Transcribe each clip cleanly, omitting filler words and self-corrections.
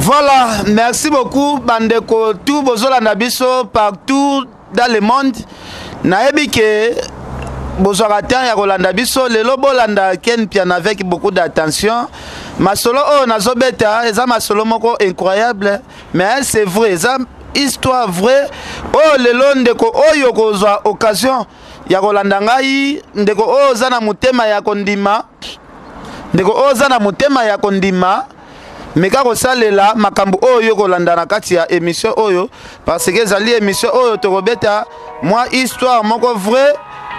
Voilà, merci beaucoup bandeko tout bozolanda biso partout dans le monde. Nayebi ke bozwaka temps ya kolanda biso lelo, bolanda Ken Mpiana avec beaucoup d'attention. Masolo oyo nazobeta eza masolo moko incroyable, mais c'est vrai, eza histoire vraie oyo lelo ndeko oyo kozwa occasion ya kolanda ngai. Ndeko oyo oza na motema ya kondima, ndeko oyo oza na motema ya kondima, meka kosalela makambo oyo yo kolanda na kati ya émission oyo, parce que ezali émission oyo tokobeta mwa histoire moko vrai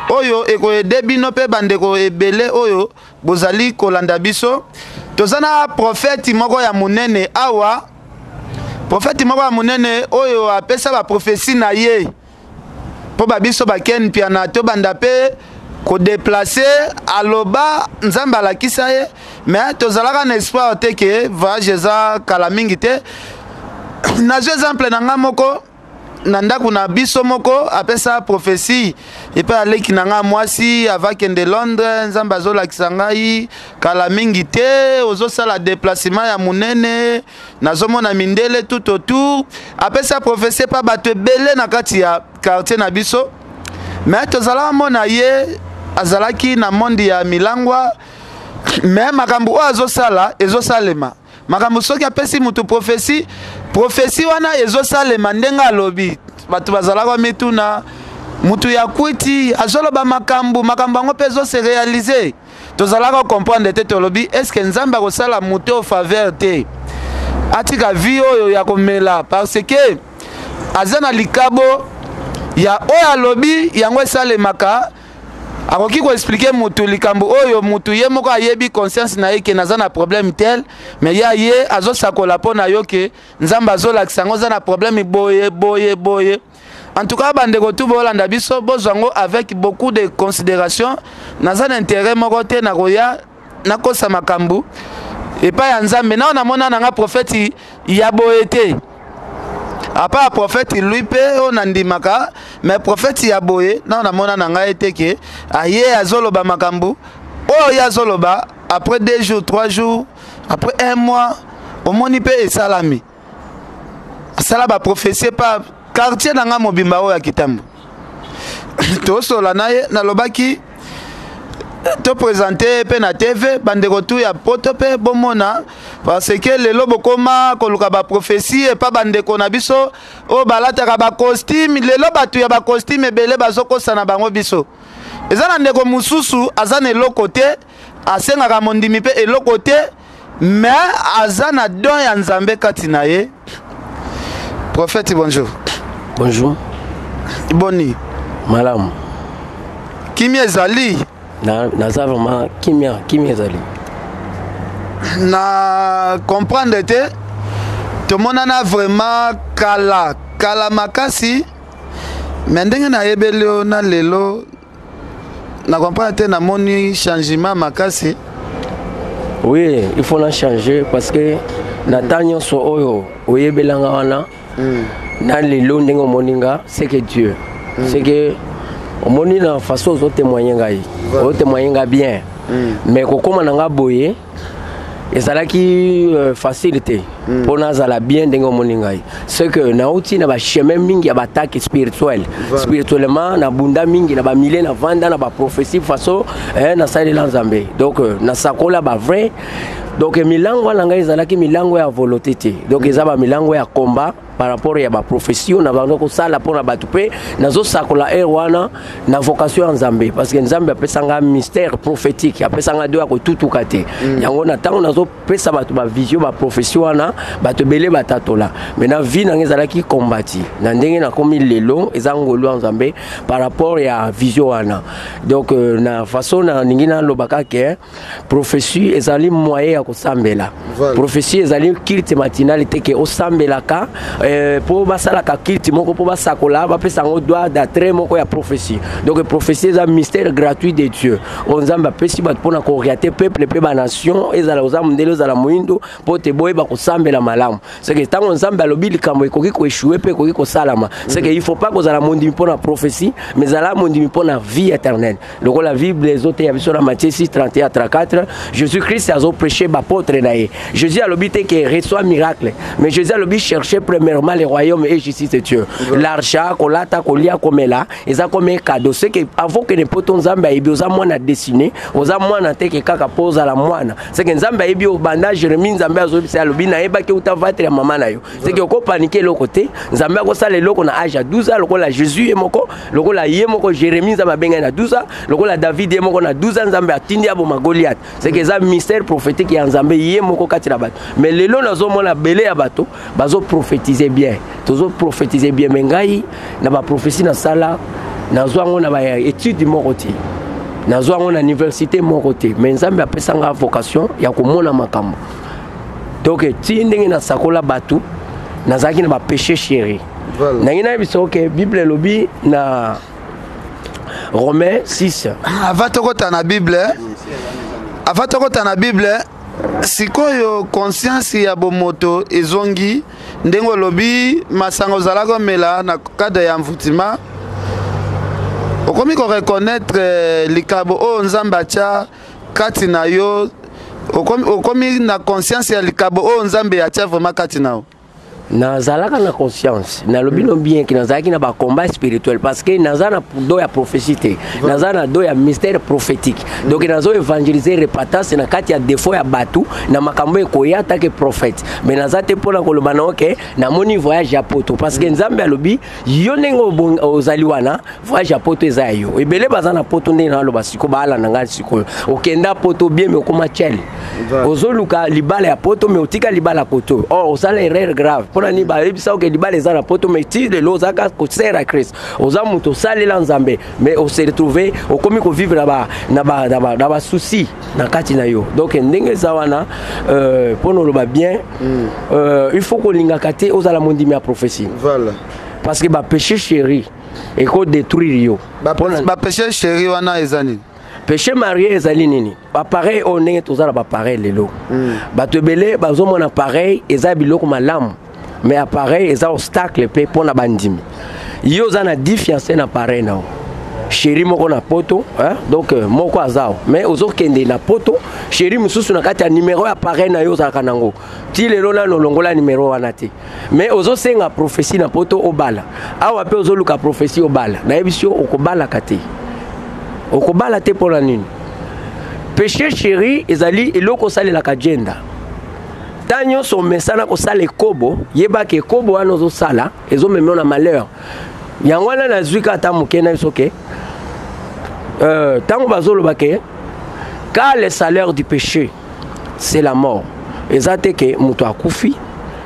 oyo ekoaider bino mpe bandeko ebele oyo bozali kolanda biso. Toza na prophète moko ya monene awa, prophète moko ya monene oyo apesa baprophétie na ye mpo babiso baKen Mpiana tobanda mpe kodéplacer. Aloba Nzambe alakisa ye, mais tozalaka na espoir te ke voyage eza kala mingi te. Nazwi exemple na nga moko na ndako na biso moko, apesa prophétie epai aleki na nga mwasi avakende Londres. Nzambe azolakisa ngai kala mingi te ozosala déplacement ya monene, nazomona mindele tout autour. Apesa prophétie epa bato ebele na kati ya quartier na biso, mais tozalaka mona ye azalaki na monde ya milangwa, mais makambo oyo azosala ezosalema. Makambo soki apesi mutu prophétie, prophétie wana ezosalema ndenge alobi. Bato bazalaka mituna, mutu ya kwiti azoloba makambo, makambo yango mpe ezose réaliser. Tozalaka comprendre te. Tolobi, est-ce Nzambe akosala motu oyo faveur te atika vie oyo ya komela, parce que aza na likabo ya oyo alobi yango esalemaka? Akoki koexpliquer mutu likambo oyo mutu ye moko ayebi conscience na ye ke naza na problème tel, mais ya ye azosakola mpo na yo ke Nzambe azolakisa yango, oza na problème boye boye boye. En tout cas, bandeko tu bolanda biso, bozwa yango avec beaucoup de considération. Naza na intérêt moko te na koya nakosa makambo epai ya Nzambe. Nao namona nanga prophète ya boye te, à part prophète lui mpe oyo nandimaka, mais prophète ya boye nao namona na ngai te ke aye azoloba makambo oyo ye azoloba, après 2 jours, 3 jours, après un mois, omoni mpe esalami. Asala baprophétie pa quartier na ngai mobimba oyo ya Kitambo. Tosola na ye, nalobaki toprésenter mpe na TV, bandeko tu ya Poto mpe bomona, parce que lelo bokoma koluka baprophétie epa bandeko na biso oyo balataka bacostume. Lelo bato ya bacostume ebele bazokosa na bango biso. Eza na ndeko mosusu aza na eloko te, asengaka mondimi mpe eloko te, mais aza na don ya Nzambe kati na ye. Prophète, bonjour. Bonjour. Boni? Malamu. Kimia ezali? Naza vraiment kimia, kimia ezali. Na comprendre te, tomonana vraiment kala kala makasi, mais ndenge nayebeli yo na lelo, na comprendre te, namoni changement makasi. Oui, il faut na changer, parce que na temps nyonso oyo oyebelanga wana na lelo ndenge omoni nga, c'est que Dieu, c'est que omoni na façon ozotémoigne ngai, ozotémoigne nga bien. Mais kokóma na nga boye ezalaki facile te mpo nazala bien ndenge omoni ngai. C'est que nauti na bachemin mingi ya baattaque spirituelle. Spirituellement nabunda mingi na bamilie, navanda na baprophétie façon nasalela Nzambe. Donc nasakola bavrai. Donc milango na ngai ezalaki milango ya volonté te, donc eza bamilango ya combat par rapport ya baprophétie oyo na bando kosala mpona bato, mpe nazosakola ere wana na vocation ya Nzambe, parce que Nzambe apesanga mystère prophétique, apesanga do ya kotutuka te. Yango na ntango nazopesa bato bavision, baprophétie wana, bato ebele batatola. Mais na vie nanga ezalaki kombati na ndenge nakomi lelo, eza ngolu ya Nzambe par rapport ya vision wana. Donc na façon nalingi nalobaka ke prophétie ezali moyen ya kosambela. Prophétie ezali culte matinal te ke osambelaka. Mpo basalaka culte moko mpo basakola, bapesa yango droit d'attrait moko ya prophétie. Donc prophétie eza mystère gratuit de Dieu oyo Nzambe apesi bato mpona koorienter peuple mpe banation, ezala oza mondele, ozala moyindo, mpo te boyeba kosambela malamu. C'est que ntango Nzambe alobi likambo, ekoki koéchouer mpe ekoki kosalama. C'est que il faut pas kozala mondimi mpona prophétie, mais ezala mondimi mpona vie éternelle. Lokola Bible ezoteya biso na Matthieu 6 31 34, Jésus Christ azoprêche baapôtre na ye. Jésus alobi te ke reçoit miracle, mais Jésus alobi: cherchez premièrement le royaume et justice de Dieu. L'argent, kolata, kolia, komela, eza comme cadeau. C'est que avant que ne poto, Nzambe ayebi oza mwana destiné, oza mwana te ke kaka mpo ozala mwana. C'est que Nzambe ayebi obanda Jérémie. Nzambe azobisa, alobi: nayebaki uta ventre ya mama na yo. C'est que okopaniquer eloko te. Nzambe akosala eloko na âge ya 12 ans, lokola Jésus ye moko, lokola ye moko Jérémie, Nzambe abengai na 12 ans, lokola David ye moko na 12 ans, Nzambe atindi aboma Goliath. C'est que eza mystère prophétique ya Nzambe ye moko kati na bato. Mais lelo nazomona bele ya bato bazoprophétise bien, tozoprophétise bien, mais ngai na baprophétie nasala, nazwa yango na baétude moko te, nazwa yango na université moko te, mais Nzambe apesanga vocation ya komona makambo. Donc ti ndenge nasakola bato, nazalaki na bapéché chéri. Nangi nayebisa oke Bible elobi na Romain 6. Avant tokota na Bible, avant tokota na Bible, sikoyo conscience ya bomoto ezongi. Ndenge olobi, masanga ozalaki omela na cadre ya envoûtement, okomi koreconnaître likabo oyo Nzambe atya kati na yo. Okomi na conscience ya likabo oyo Nzambe atya vraiment kati na yo. Nazalaka na conscience, nalobi no bien ke nazalaki na bacombat spirituel, parce que naza na don ya prophétie te, naza na don ya mystère prophétique. Donc nazo évangéliser repentance na kati ya défaut ya bato na makambo ekoya take prophète, mais naza te mpona koloba na oke namoni voyage ya poto, parce que Nzambe alobi yo ndenge ozali wana, voyage ya poto eza ya yo. Ebele baza na poto ndenge naloba sikoyo, baalanda ngai sikoyo. Okenda poto bien, mais okoma tiele, ozoluka libala ya poto, mais otika libala ya poto. Or osala erreur grave. Mpona nini? Bayebisa oke libala eza na poto, mais ti lelo ozaka kosera Christ, oza moto osalela Nzambe, mais ose retrouve okomi kovivre na basusi na kati na yo. Donc ndenge eza wana, mpona oloba bien, il faut kolingaka te ozala mondimi ya prophétie, parce que bapéché chéri ekodétruire yo. Bapéché chéri wana eza nini? Péché marié ezali nini? Bapareil oyo ndenge toza na bapareil lelo, bato ebele bazomona pareil eza biloko malamu, mais appareil eza obstacle mpe mpo na bandimi. Yo oza na 10 fiancé na pareil na yo, chéri moko na poto, hein? Donc moko aza awa, mais ozokende na poto, chéri mosusu na kati ya numero ya appareil na yo ozalaka nango ti lelo, nano olongola numero wana te, mais ozosenga prophétie na poto obala. Awa mpe ozoluka prophétie obala. Nayebisi yo, okobalaka te, okobala te. Mpo na nini? Péché chéri ezali eloko osalelaka agenda. Ntango nyonso omesana kosala ekobo, yebaka ekobo wana ozosala ezomema na malheur. Yango wana nazwi ka ata moke na biso ke ntango bazoloba ke car le salaire du péché, c'est la mort, eza te ke moto akufi,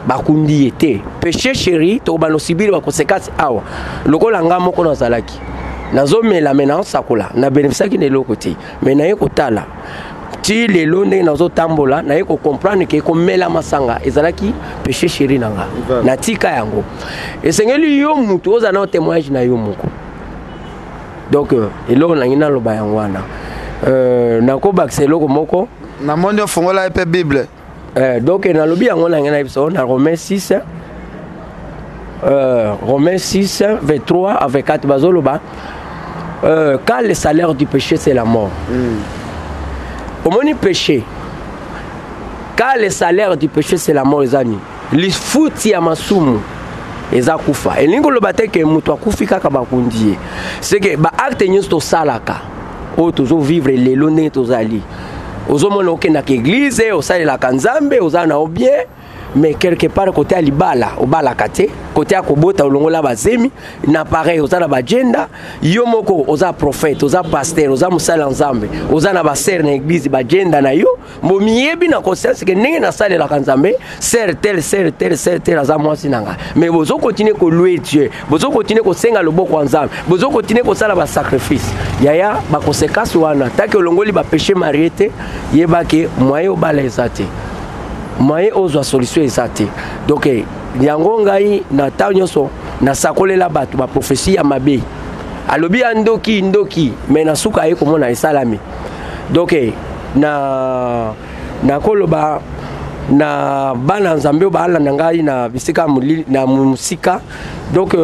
bakundi ye te. Péché chéri, tokobanda osibili baconséquence awa. Lokola nga moko nazalaki nazomela, mais naosakola, nabénéficiaki na eloko te, mais naye kotala ti lelo ndenge nazotambola, naye kocomprendre ke komela masanga ezalaki péché chéri na nga. Natika yango. Esengeli yo mutu ozala na témoignage na yo moko. Donc eloko nangi naloba yango wana. Nakobakisa eloko moko. Namoni ofongola ye mpe Bible. Donc nalobi yango nangi na biso na Romain 6, Romain 6 23 à 24, bazoloba car le salaire du péché, c'est la mort. Omoni péché, car le salaire du péché, c'est la mort, eza nini? Lifuti ya masumu eza kufa. Elingi koloba te ke moto akufi kaka, bakundi ye. C'est que baacte nyonso tosalaka oyo tozovivre lelo, ndenge tozali, ozomona okendaka église, osalelaka Nzambe, oza na yo bien, mais quelque part côté ya libala obalaka te, côté ya kobota olongola bazemi, na pareil oza na bagenda. Yo moko oza prophète, oza pasteur, oza mosali ya Nzambe, oza na basœur na église, bagenda na yo bomiyebi na conscience ke ndenge nasalelaka Nzambe, sœur tel, sœur tel, sœur tel aza mwasi na ngai, mais bozokontinue kolouer Dieu, bozokontinue kosenga loboko ya Nzambe, bozokontinue kosala basacrifice. Yaya, baconséquence wana, taki olongoli bapéché marié te, yebake moyen obala eza te, moyen ozwa solution eza te. Donc Yango ngai na ntango nyonso nasakolela bato baprofesi ya mabe, alobi ya ndoki ndoki, me na suka aye komona esalami. Donc na nakoloba na bana Nzambe oyo baalanda ngai na bisika na mosika, donc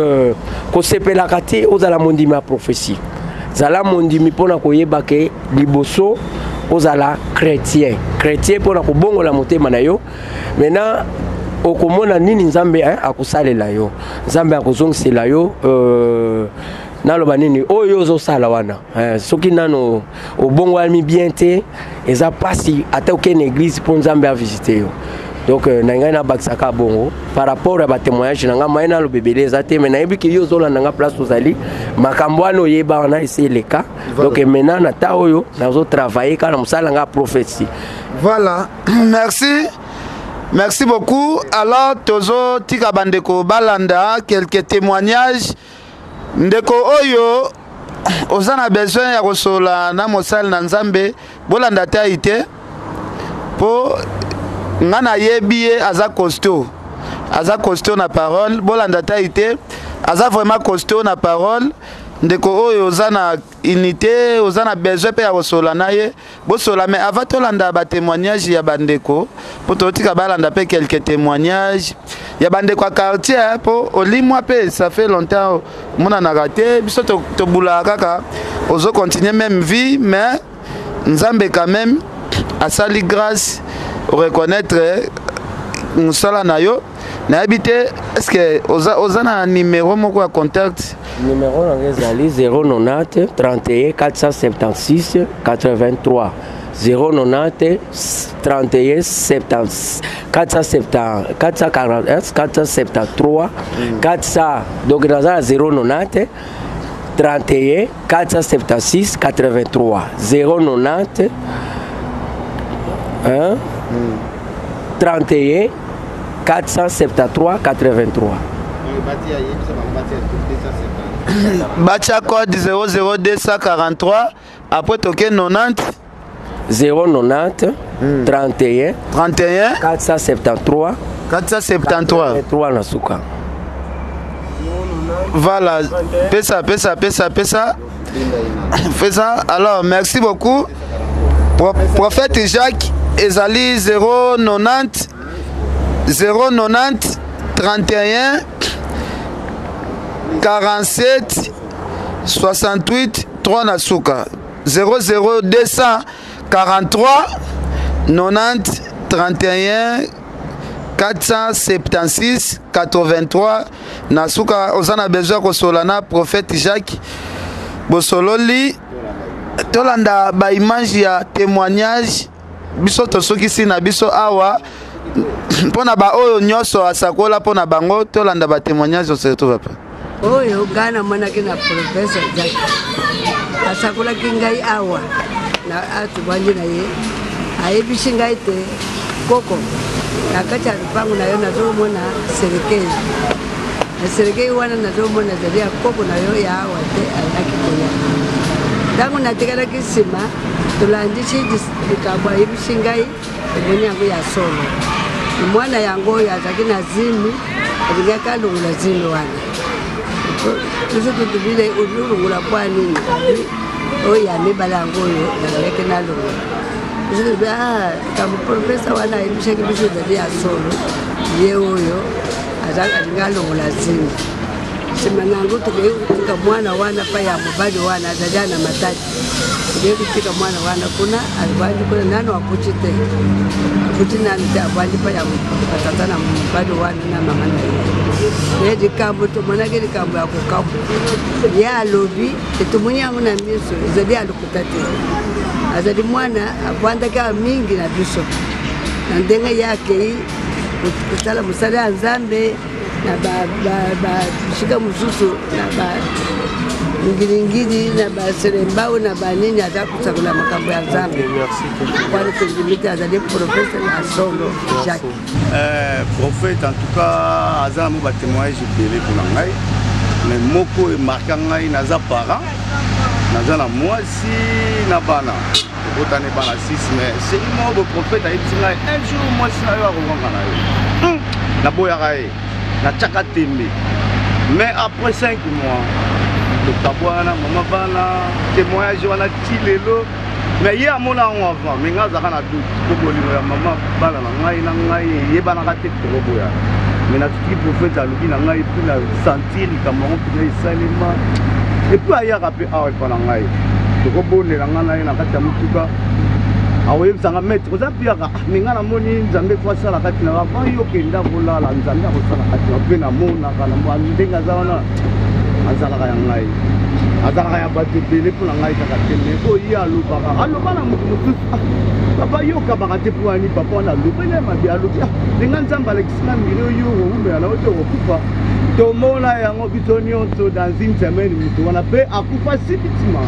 kosepelaka te ozala mondimi ya prophétie. Zala mondimi mpona koyeba ke liboso ozala chrétien, chrétien mpona kobongola motema na yo. Maintenant okomona nini Nzambe akosalela yo, Nzambe akozongisela yo. Naloba nini oyo ozosala wana, soki nano obongwami bien te, eza mpasi ata okende église mpo Nzambe avisite yo. Donc na ngai nabakisaka bongo par rapport ya batémoignage na ngai. Maye naloba ebele eza te, mais nayebi ke yo ozolanda nga, place ozali, makambo wana oyeba wana esi eleka. Donc maintenant na ta oyo nazotravaille kaka na mosala na ngai ya prophétie. Voilà, merci. Merci beaucoup. Alors, tozo tika bandeko balanda quelques témoignages. Ndeko oyo oza na besoin ya kosola na mosali na Nzambe, bolanda te ayi te, mpo nga nayebi ye aza costaud, aza costaud na parole. Bolanda te ayi te, aza vraiment costaud na parole. Ndeko oyo oza na unité, oza na besoin mpe ya kosola na ye, bosola. Mais avant tolanda batémoignage ya bandeko, mpo totika balanda mpe quelques témoignages ya bandeko ya quartier, mpo olimwa mpe ça fait longtemps omonanaka te. Biso tobulaka kaka, ozocontinue même vie, mais Nzambe quand même asali grâce, reconnaître mosala na yo. Nayebi te, est ce que oza na numéro moko ya contact? Numéro na ngai ezali 090 31 476 83, 090 31 70 470 440 473 400. Donc naza na 090 31 476 83, 090, hein? 31 473 83. Batia code 00243, après toke 90. 090 31 31 473. 473. 3 na suka. Voilà, pesa pesa pesa pesa pesa. Alors merci beaucoup, prophète Jacques. Ezali 090 090 31 47 68 3 na suka, 00243 90 31 476 83 na suka. Oza na besoin kosola na prophète Jacques, bosololi. Tolanda baimage ya témoignage. Biso tosukisi na biso awa mpo na baoyo nyonso asakola mpo na bango. Tolanda batémoignage, on se retrouve après. Oyo ngai namonaki na professeur Jacques, asakolaki ngai awa na atubwandi na ye, ayebisi ngai te: "Koko, na kati ya lupango na yo nazomona cercueil. Na cercueil wana nazomona ezali ya koko na yo ya awa te, ayaki koya." Ntango natikalaki nsima, tolandisi likambo ayebisi ngai, emoni yango ya solo. Mwana yango oyo azalaki na zimi, alingaki alongola zimi wana. Biso tutubile olongola mpo nini? Oyo ya mibale yango oyo nazalaki nalongola. Biso tubi likambo professeur wana ayebisaki biso ezali ya solo. Ye oyo alingi alongola zimi. Nsima na yango tokei kotika mwana wana pa ya mobali wana azali na Matadi. Tokei kotika mwana wana kuna, avandi kuna nano, akuti te, akuti nano te, avandi pa ya batata na mobali wana na mama na ye. Ye likambo tomonaki, likambo ya kokamwa, ye alobi etomoni yango na miso, ezali alokuta te. Azali mwana avandaki awa mingi na biso, na ndenge ye akei kosala mosala ya Nzambe na bisika mosusu, na bangiringiri, na baselembao, na banini, aza kosakola makambo ya Nzambe wana. Tondimi te azali professeur ya solo, Jacques. Prophète en tout cas aza na mo batémoignage ebele mpona ngai, mais moko emarka ngai: naza parent, naza na mwasi na bana, tobotani bana 6. Mais série moko boye, prophète ayebisi ngai: "Un jour mwasi na yo akokanga na yo." Naboyaka ye. Natiaka tembe. Mais après 5 mois, tokabwana mama bana, témoignage wana ti lelo. Mais ye amona yango avant, mais ngai azalaka na doute po bolingo ya mama bana na ngai na ngai eyebanaka te tokoboya. Mais natuki prophète alobi na ngai puis na sentir likambo yango mpenza esalema. Et puis ayaka mpe awa epa na ngai, tokobondela ngai na ye na kati ya motuka, akoyebisa nga maître oza piaka, me ngai namoni Nzambe fo asala kati na avant yo okenda kolala, Nzambe akosala kati na mpe namonaka na ndenge aza wana, azalaka ya ngai, azalaka ya bato ebele mpo na ngai kaka te. Me oyo ye alobaka, aloba na moto mosusu, papa yo okabaka te mpo wani papa wana alobeli ye mabe, alobi ndenge Nzambe alakisi nga mire oyo okowumela na yo te, okokufa. Tomona yango biso nyonso dans une semaine, moto wana mpe akufa sibitima.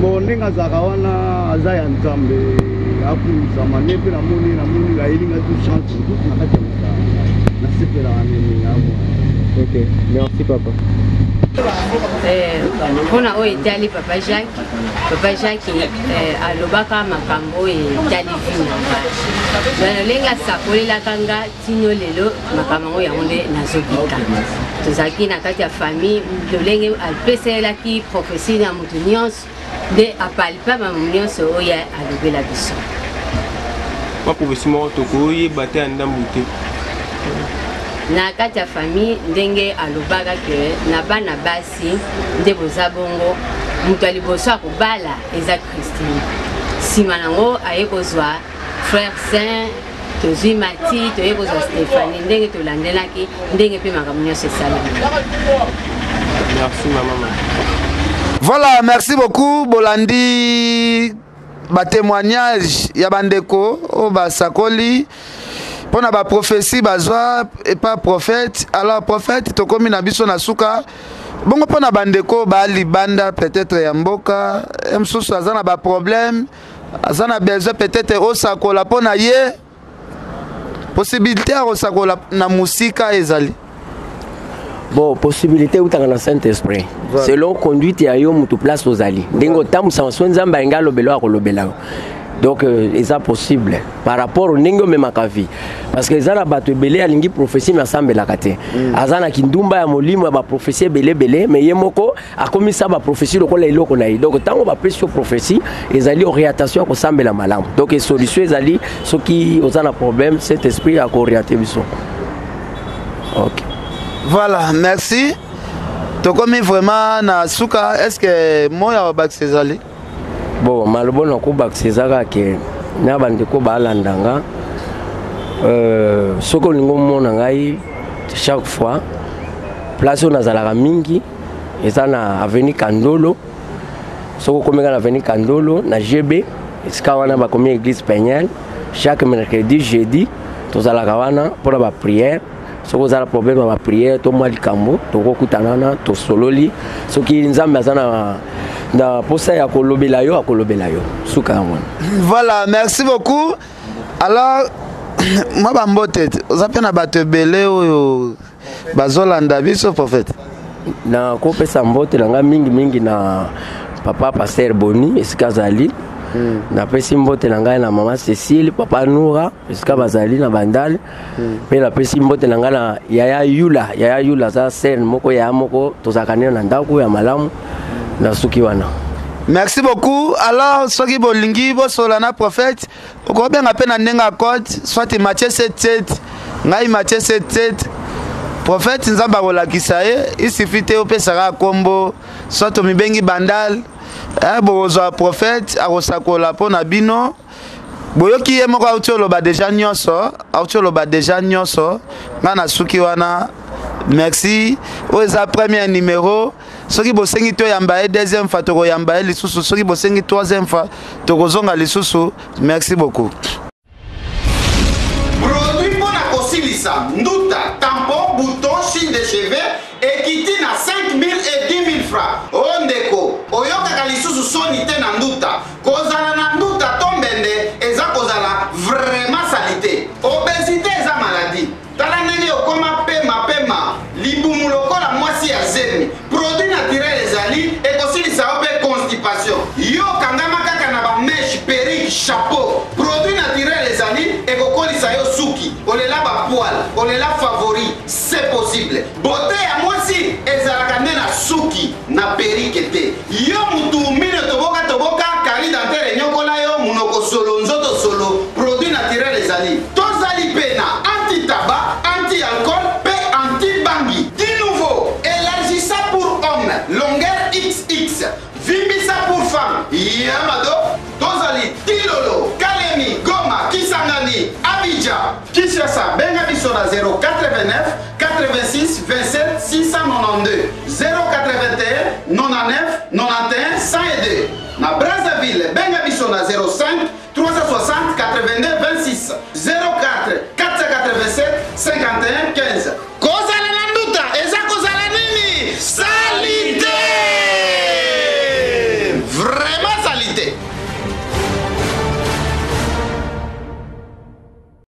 Bon, ndenge azalaka wana, aza ya Nzambe, akumisama nde mpe namoni ayeli ngai tu chance mosusu na kati ya mosala, nasepelaka nini amwa. Ok, merci papa. Mpona oyo etali papa Jacques, papa Jacques alobaka makambo oyo etali vie na ngai na lolenge asakolelaka nga tino lelo, makambo yango yango nde nazobika. Tozalaki na kati ya famille, lolenge apeselelaki prophétie na motu nyonso nde apalpa makambo nyonso oyo alobela biso. Mwa prophétie moko tokoyeba te ya ndambu te. Na kati ya famille, ndenge alobaka ke na bana basi nde boza bongo, moto ya liboso akobala eza Christine, nsima nango aye kozwa frère Saint, tozwi Mati, toye kozwa Stéphanie, ndenge tolandelaki, ndenge mpe makambo nyonso esalemi. Merci mama. Voilà, merci beaucoup. Bolandi batémoignage ya bandeko oyo basakoli mpona baprophétie bazwa epa prophète. Alors prophète, tokomi na biso na suka bongo. Mpona bandeko balibanda peut-être ya mboka, ye mosusu aza na baproblème, aza na besoin peut-être osakola mpo na ye, possibilité ya kosakola na mosika ezali? Bon, possibilité eutaka na Saint Esprit. Voilà. Selon conduite ya yo motu, place ozali, ndenge otambwisaka, so Nzambe alingi alobela, akolobela yo. Donc eza possible par rapport ndenge omemaka vie, parce que eza na bato ebele alingi prophétie mais asambelaka te. Aza na kindumba ya molimo ya baprophétie ebele ebele, mais ye moko akomisa baprophétie lokola eloko na ye. Donc ntango bapesi yo prophétie, ezali orientation ya kosambela malamu. Donc solution ezali, soki oza na problème, Saint Esprit akooriente biso. Ok. Voilà, merci. Tokomi vraiment na suka. Est ce que moya babakisa ezali? Bon, maloba na kobakisa eza kaka ke na bandeko balanda nga, soki olingi omona ngai chaque fois, place oyo nazalaka mingi eza na avenue Kandolo. Soki okomi kaka na avenue Kandolo na GB, esika wana bakomi église Peniel, chaque mercredi, jeudi tozalaka wana mpona baprière. Soki oza na problème ya baprière to mwa likambo, tokokutana wana, tosololi. Soki Nzambe aza na posa ya kolobela yo, akolobela yo. Suka yango wana. Voilà, merci beaucoup. Alors mwa bambote, oza mpe na bato ebele oyo bazolanda biso, prophète? Nakopesa mbote na ngai mingimingi na papa pasteur Boni esika azali. Napesi mbote na ngai na mama Cécile, papa Noura esika bazali na Bandale. Mpe napesi mbote na ngai na yaya Yula. Yaya Yula aza sere moko, yaya moko tozalaka nde na ndako ya malamu. Na suki wana. Merci beaucoup. Alors soki bolingi bosola na prophète, okobenga mpe na ndenge ya code, soit Matthieu 77, ngai Matthieu 77, prophète Nzambe akolakisa ye. Il suffit te opesaka nkombo, soit omibengi Bandal, bokozwa prophète, akosakola mpo na bino. Boyoki ye moko auti oloba déjà nyonso, auti oloba déjà nyonso. Ngai na suki wana. Merci. Oyo eza premier numéro. Soki bosengi toyamba ye deuxième fois, tokoyamba ye lisusu. Soki bosengi troisième fois, tokozonga lisusu. Merci beaucoup. Produit mpo na kosilisa nduta, tampon, bouton, chine de cheveux ekiti na 5000 et 10 000 francs. O ndeko, oyokaka lisusu soni te na nduta. Kozala na nduta to mbende eza kozala vraiment salité. Obésité eza maladie. Tala ndenge okoma pema pema, libumu lokola mwasi ya zemi. Produit naturel ezali, ekosilisa yo mpe constipation. Yo okangama kaka na bamèche, perruque, chapeau. Produit naturel ezali, ekokolisa yo suki. Olela bapoil, olela favori, c'est possible. possible. Beauté ya mwasi ezalaka nde na suki na perike te. Yo mutu mino toboka toboka, carie dentaire enyokola yo, munoko solo, nzoto solo, produit naturel ezali. Tozali mpe na anti tabac, anti alcool mpe anti bangi. Du nouveau, élargissa pour homme, longueur XX, vimbisa pour femme, yamado. Tozali Tilolo, Kalemi, Goma, Kisangani, Abidjan, Kinshasa. Benga biso na 089 86 27 692 081 99 91 102. Na Brazzaville, benga biso na 05 360 82 26 04 487 51 15.